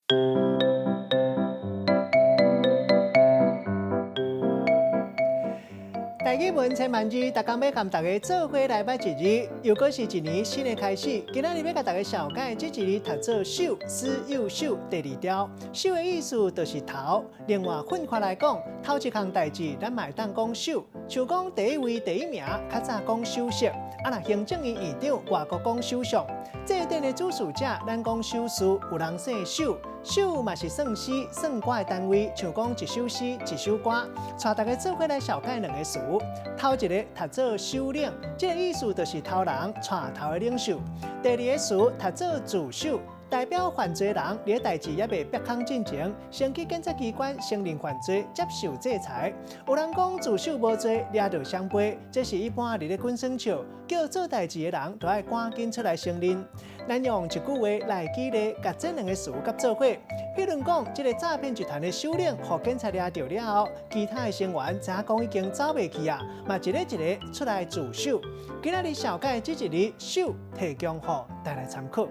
台語文千萬字，逐工欲佮大家做伙來捌一字，又閣是一年新的開始。今仔日欲共大家紹介這一字讀做首，思幼首第二調。首的意思就是頭。另外分開來講，頭一項代誌，咱嘛會當講首。像講第一位、第一名，較早講首席。啊，若行政院院長，外國講首相。祭典的主事者，咱講首事，有人姓首。首嘛是算詩、算歌的單位，像講一首詩、一首歌。帶大家做伙來紹介兩个詞。頭一个讀做首領，這个意思就是頭人、帶頭的領袖。第二个詞讀做自首，代表犯罪人佇代誌猶未煏空進前，先去檢察機關承認犯罪，接受制裁。有人講自首無罪，掠著雙倍，這是一般佇咧滾耍笑，叫做代誌的人都愛趕緊出來承認。咱用一句話來舉例，共這兩个詞佮做伙。譬如講，這个詐騙集團的首領，予警察掠著了後，其他的成員知影講已經走袂去啊，嘛一个一个出來自首。今仔日紹介這一字首，提供予大家參考。